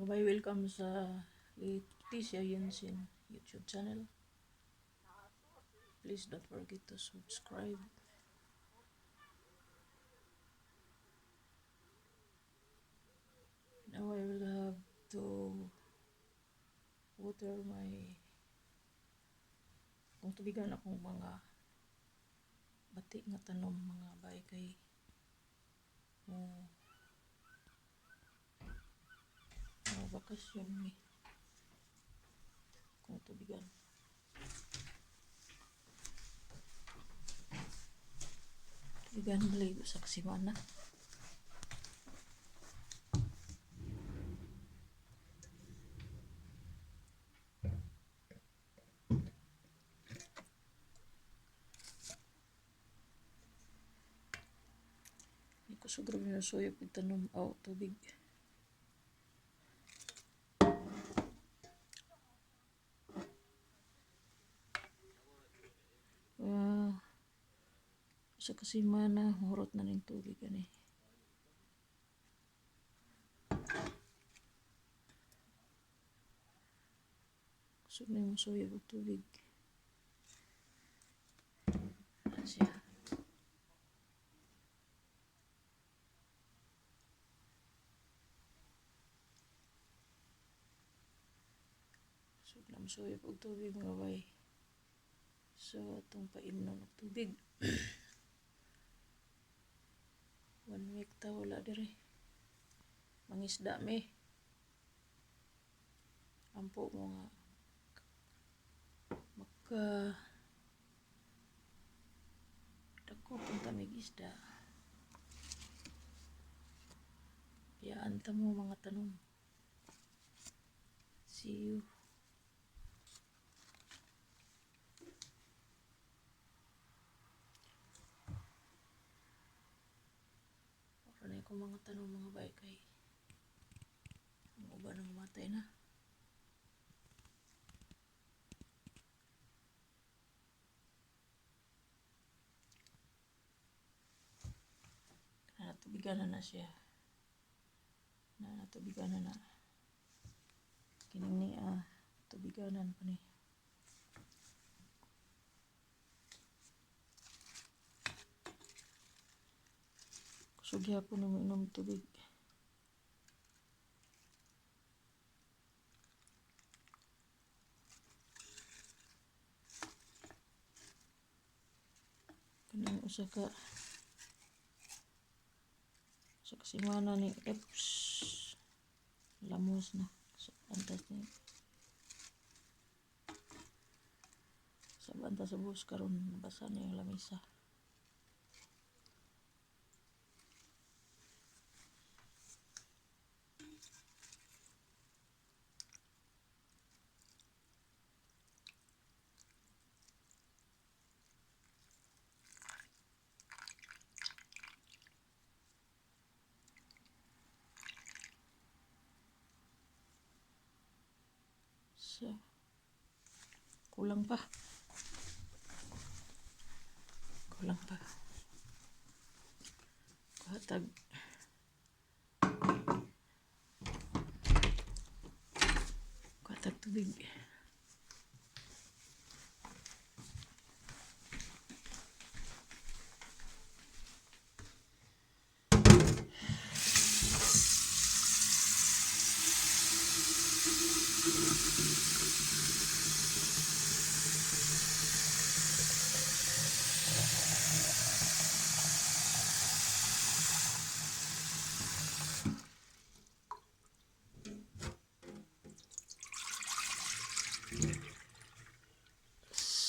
Mga bay, welcome sa Leticia Yensen YouTube channel. Please don't forget to subscribe. Now I will have to water my kung tubigan akong mga bati nga tanom, mga bay, kay mo oh, bakasyon mi kung tubigan. Tubigan maligo sa kasimana. Hindi ko siguro minusuyop yung tanom o tubig. Sa kasimana, hurot na ning tubig ani. Kusog na yung musuyop og tubig. Ano siya? Kusog na musuyop og tubig, mga bay. So, atong paimnon og tubig. One week ta wala dire. Mangisda mi. Ampo mo nga maka dako punta mig isda. Biyaan ta mo mga tanom. See you. Ora na akong mga tanom, mga bay, kay ang uban ang matay na. Natubigan na na siya. Na natubigan na na. Kining ni tubiganan pa ni. Kusog gyapon na moinom tubig. Kaning usa ka sa kasimana ni Eps lamos na sa antas ni sa banta sa bus karon nabasa na yung lamisa. So, kulang pa. Kulang pa. Kuhatag. Kuhatag tubig.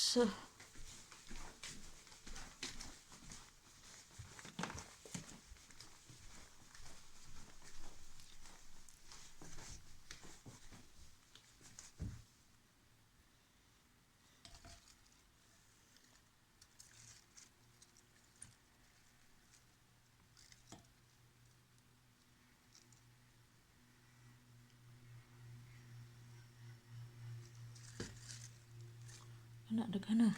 So, ana daghan na.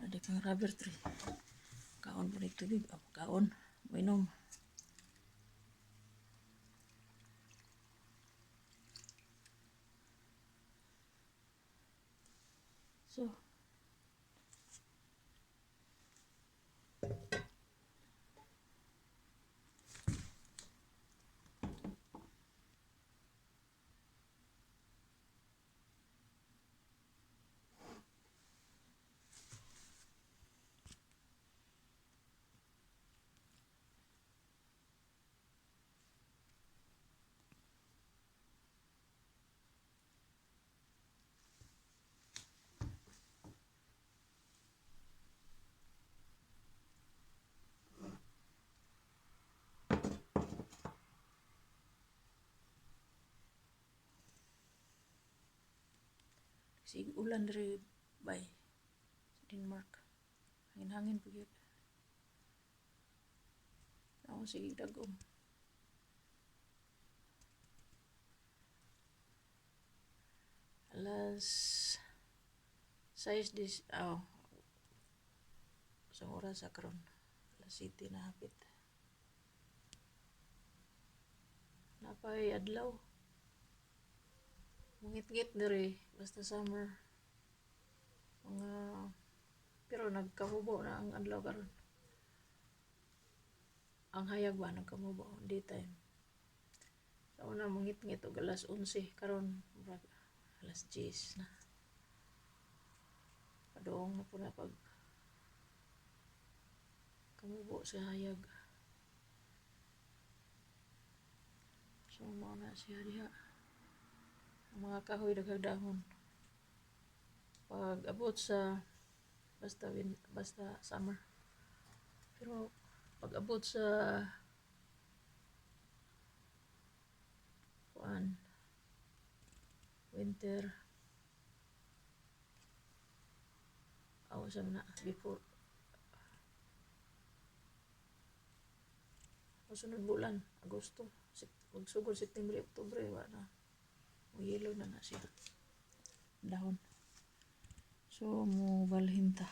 Ada kang rubber tree. Kaon po ni tubig. Oh, kaon. Minom. So, sige ulan diri bay sa Denmark. Hangin-hangin pa gyud. Ako sige dagom. Alas 6 dis, oh, sa oras sa karon, alas 7 na hapit. Napay adlaw. Mangit-ngit diri basta summer. Mga pero nagkahubo na ang adlaw karon. Ang hayag ba nagkamubo daytime. Sa una mangit-ngit og alas 11, karon murag alas 10 na. Padung na po na pag kamubo sa hayag. So mao na siya diha. Ang mga kahoy daghang dahon. Pag abot sa basta summer. Pero pag abot sa kuan, winter, aw sa na before sunod bulan, Agosto, magsugod September, Oktubre, wa na. Mo-yellow na na siya. Dahon. So, mo balhin ta.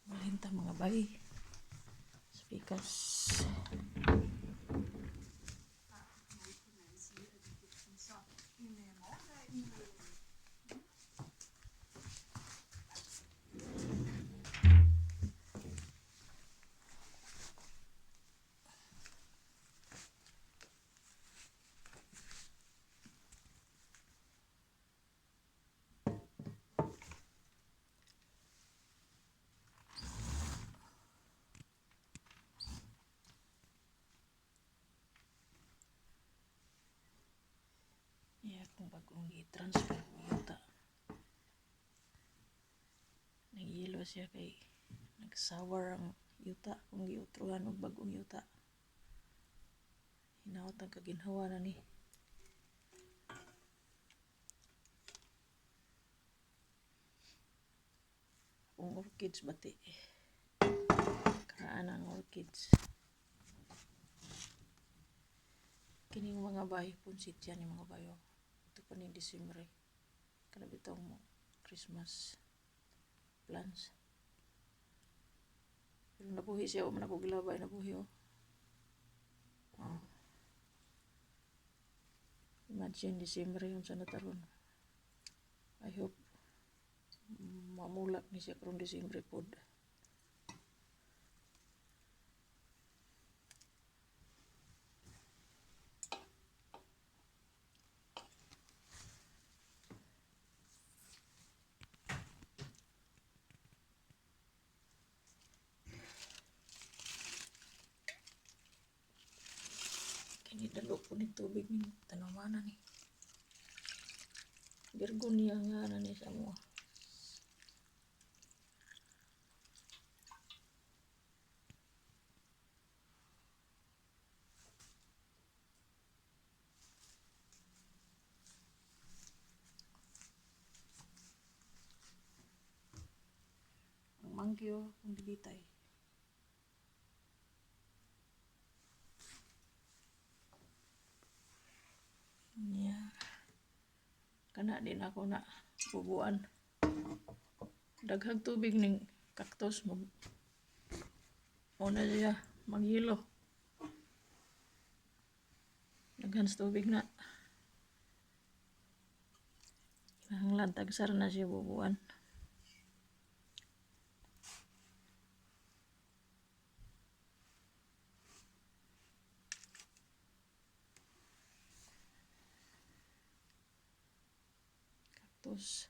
Balhin ta, mga bay. Sa pikas. Så i morgen Iya, kung bagong i-transfer ko yuta. Nagyelo siya kay nag-sour ang yuta kung giutruhan og bagong yuta. Hinaot ang kaginhawa na ni. Akong orchids bati. Karaan ang orchids. Kining mga bayo, poinsettia ni mga bayo. Ito pa ni Disyembre. Kana bitaw mo Christmas plants. Pero nabuhi siya, wa man ako gilabay, nabuhi oh. Oh. Imagine Disyembre unsa na taron. I hope mamulak ni siya karong Disyembre pod. Kini dalo po ni tubig ni tanaman ni. Bergonia nga na ni sa mo. Thank you kung gibitay. Yeah. Kana din ako na bubuan. Daghang tubig ning cactus mo. Mao na siya magyelo. Daghan sa tubig na. Kinahanglan tagsar na siya bubuan. Cactus.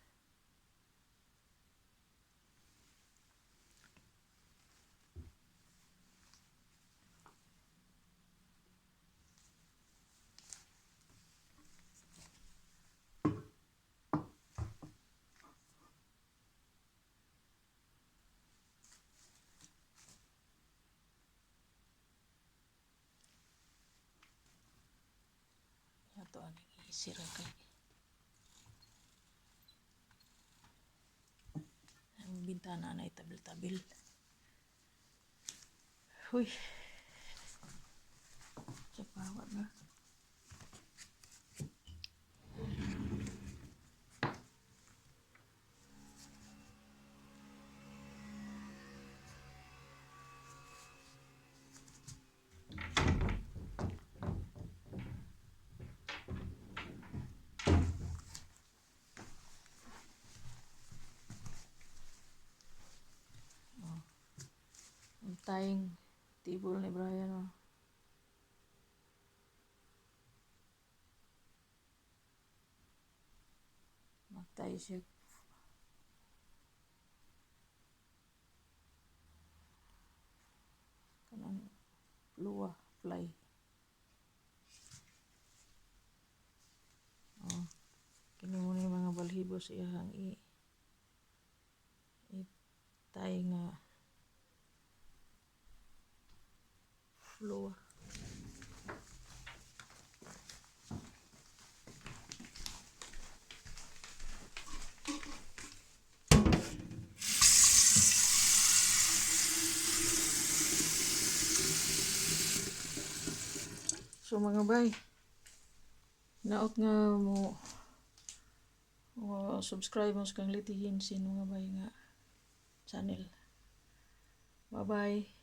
Ato aning isira kay ang bintana na itabil-tabil. Huy. Sa pawa na. Ang tayong table ni Brian, oh. Magtayo siya. Kanang luwa, fly. Oh. Kini mo ni mga balhibo sa iyang i tay nga floor. So mga bay, naot nga mo o subscribe mo sa kang Litihin sin mga bay nga channel. Bye bye.